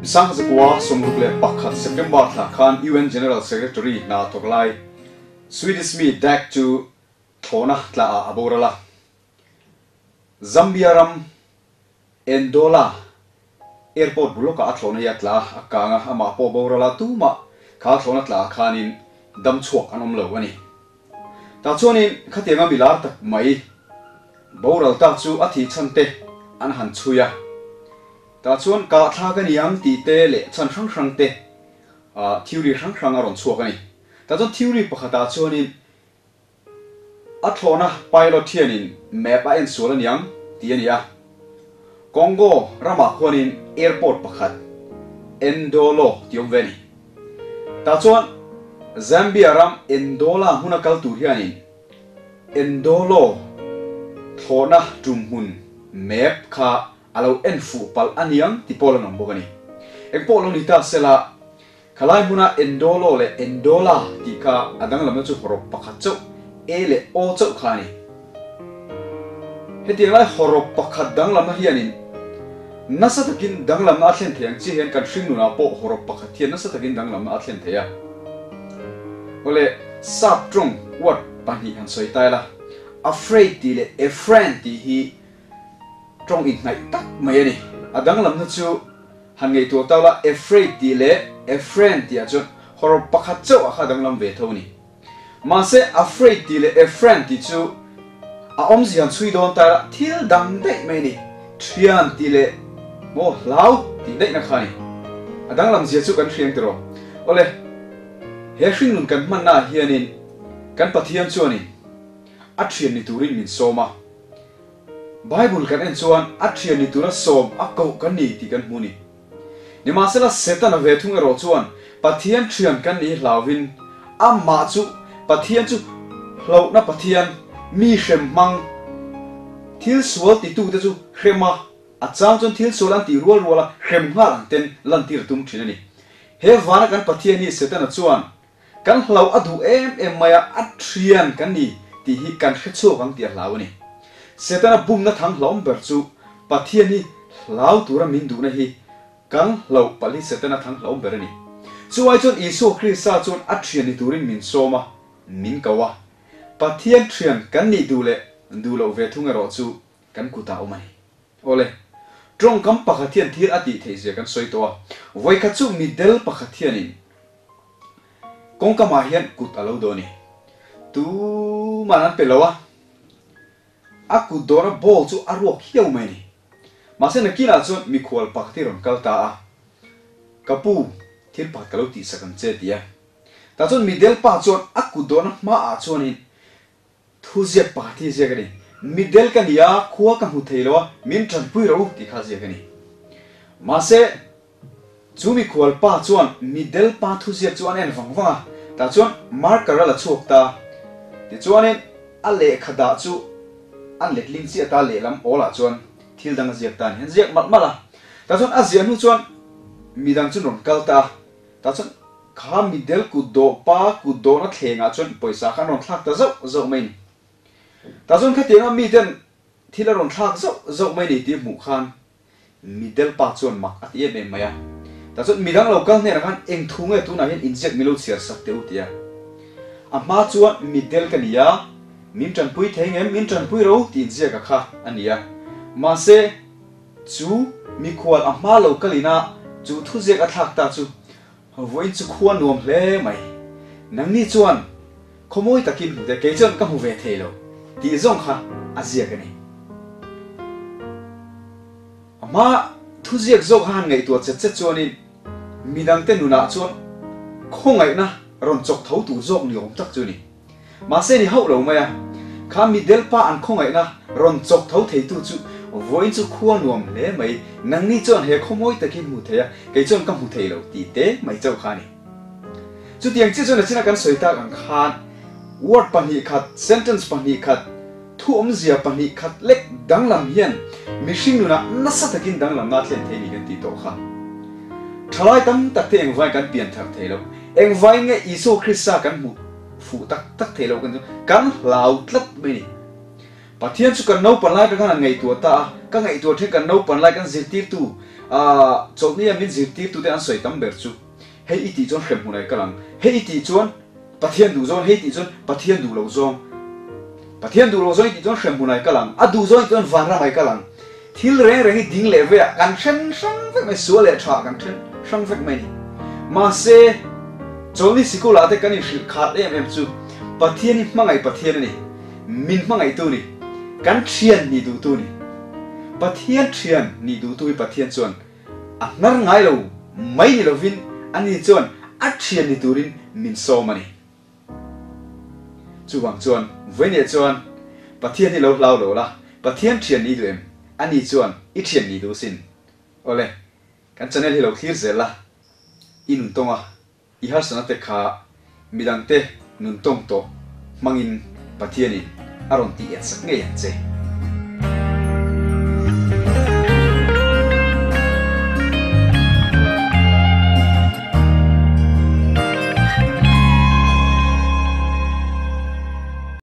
1961 September thla khan UN General Secretary hna thawk lai Swedish mi Dag chu thlawhna tla ah a boral a. Zambia ram Ndola Airport bul lawkah a thlawhna hi a tla a, a kang a, amah pawh boral a, tumah kha thlawhna tla ah khanin dam chhuak an awm lo a ni. Tah chuanin khatianga mi lar tak mai boral ta chu a thih chhan te an han chhui a, tah chuan kah thlak a ni ang tih te leh chhan hrang hrang te theory hrang hrang a rawn chhuak a ni. Tah chuan theory pakhatah chuanin A thlawhna pilot hianin map a en sual aniang tih a ni a. Congo ramah khuanin airport pakhat Ndolo tih awm ve a ni. Tah chuan Zambia ram Ndola hmuna kal tur hianin Ndolo thlawhna tum hmun map kha a lo en fuh palh aniang tih pawh la nawm bawk a ni. Engpawh lo ni ta sela Khalai hmuna Endolo leh Endola tih kha a danglamna chu hawrawp pakhat chauh, E leh O chauh kha a ni. Hetiang lai hawrawp pakhat danglamna hianin nasa takin danglamna a thlen thei ang chiah hian kan hringnunah pawh hawrawp pakhat hian nasa takin danglamna a thlen thei a. Awle, sap tawng word pahnih han sawi ta ila, afraid tih leh a friend tih hi tawng inhnaih tak mai a ni. A danglamna chu Han ngaihtuah tau la, afraid tih leh a friend tih ah chuan hawrawp pakhat chauh ah kha danglam ve tho a ni. Mahse afraid tih leh a friend tih chu a awmzia han chhui dawn ta ila thil dang daih mai a ni. Thian tih leh maw hlau tih daihna kha a ni. A danglam zia chu kan hriang tiraw. Awle, he hringnun kan hmanna ah hianin kan Pathian chuanin a thian ni turin min sawm a. Bible kan en chuan a thian ni tura sawm a koh kan ni tih kan hmu ni. Nimahsela Setana ve thung erawh chuan Pathian thian kan nih hlauvin amah chu Pathian chu hlauhna Pathian, mi hrem hmang, thil sual titute chu hrem a, a chang chuan thil sual an tih rual ruala hrem nghal ang ten lantir a tum thin a ni. He vana kan Pathian hi Setana chuan Kan hlauh a duh em em mai a, a thian kan ni tih hi kan hre chhuak ang tih a hlau a ni. Setana bumna thang hlauhawm ber chu Pathian hi hlau tura min duhna hi kan hlauh palh hi Setana thang hlauhawm ber a ni. Chu ai chuan Isua Krista chuan a thian ni turin min sawm a, min ko a. Pathian thian kan nih duh leh duh loh ve thung erawh chu kan kutah awm a ni. Awle, tawngkam pakhat hian thil a tih theih zia kan sawi tawh a, vawikhat chu mitdel pakhat hianin kawngkamah hian kut a lo dawn a ni. Tuman an pe lo a, a kut dawna ball chu a ruak hiau mai a ni. Mahse nakinah chuan mikhual pakhat hi rawn kal ta a, Ka pu, thil pakhat ka lo tihsak ang che ti a. Tah chuan mitdel pa chuan a kut dawna hmaah chuanin Thu ziak pakhat hi ziak a ni. Mitdel ka ni a, khua ka hmu thei lo a, min tanpui rawh u tih kha ziak a ni. Mahse, chu mikhual pa chuan mitdel pa thu ziak chu an en vang vang a, tah chuan marker a la chhuak ta. Tichuanin a lehkha dah chu an letling chiah ta lehlam awlah chuan thil dang a ziak ta a ni. An ziak malh malh a, tah chuan a ziah hnu chuan midang chu an rawn kal ta a, tah chuan Kha mitdel kut dawh pa kut dawhna thlengah chuan pawisa kha an rawn thlak ta zauh zauh mai ni. Tah chuan khatianga miten thil a rawn thlak zauh zauh mai ni tih hmuh khan mitdel pa chuan mak a ti em em mai a. Tah chuan midang lo kal hnenah khan eng thu nge tunah hian inziak min lo chhiar sak teh u ti a. A hma chuan mitdel ka ni a, min tanpui thei ngem min tanpui ro tih inziaka kha a ni a. Mahse chu mikhual a hma lo kalin a chu thuziak a thlak ta chu Vawiin chu khua nuam hle mai. Nangni chuan khawmawi takin hmu teh, kei chuan ka hmu ve thei lo tih zawng kha a ziak a ni. A hma thuziak zawk a han ngaihtuah chet chet chuanin midangte nunah chuan khawngaihna rawn chawk tho tur zawk ni awm tak chu a ni. Mahse ni hauh lo mai a, kha midel pa an khawngaihna rawn chawk tho theitu chu vawiin chu khua nuam hle mai, nangni chuan he khawmawi takin hmu thei a, kei chuan ka hmu thei lo tih te mai chauh kha a ni. Chutiang chiah chuan a china kan sawi tak ang khan word pahnih khat, sentence pahnih khat, thu awmzia pahnih khat lek danglam hian mihring nunah nasa takin danglamna a thlen thei ni kan tih tawh kha. Thalai tam tak te engvain kan pian thar thei lo, engvain nge Isua Krista kan hmuh fuh tak tak thei lo kan chu kan hlau tlat mai ni. Pathian chu kan naupan lai ka khan an ngaihtuah ta a, ka ngaihtuah then kan naupan lai kan zirtirtu Aaa chawlhnia min zirtirtute an sawi tam ber chu hei i tih chuan hremhmun ai kal ang, hei i tih chuan Pathian duh zawng, hei tih chuan Pathian duh lo zawng, Pathian duh lo zawng i tih chuan hremhmun ai kal ang, a duh zawng i tih chuan vanram ai kal ang. Thil reng reng hi ding leh veah kan then hrang vek mai, sual leh tha kan then hrang vek mai a ni. Mahse, chawlhni sikula te kan inhrilh khat em em chu Pathian hi hmangaih Pathian a ni, min hmangaihtu ni, kan thian nih duhtu ni. Pathian thian nih duhtu hi Pathian chuan a hnar ngai lo mai ni lovin ani chuan a thian ni turin min sawm a ni. Chuvang chuan vawiineh chuan Pathian hi lo hlau lo la, Pathian thian ni duh em? Ani chuan i thian ni duh sin. Awle, kan channel hi lo thlir zel la, i nun tawng a, i harsatna te kha midangte nun tawng tawh hmangin Pathianin a rawn tih en sak ngei ang che.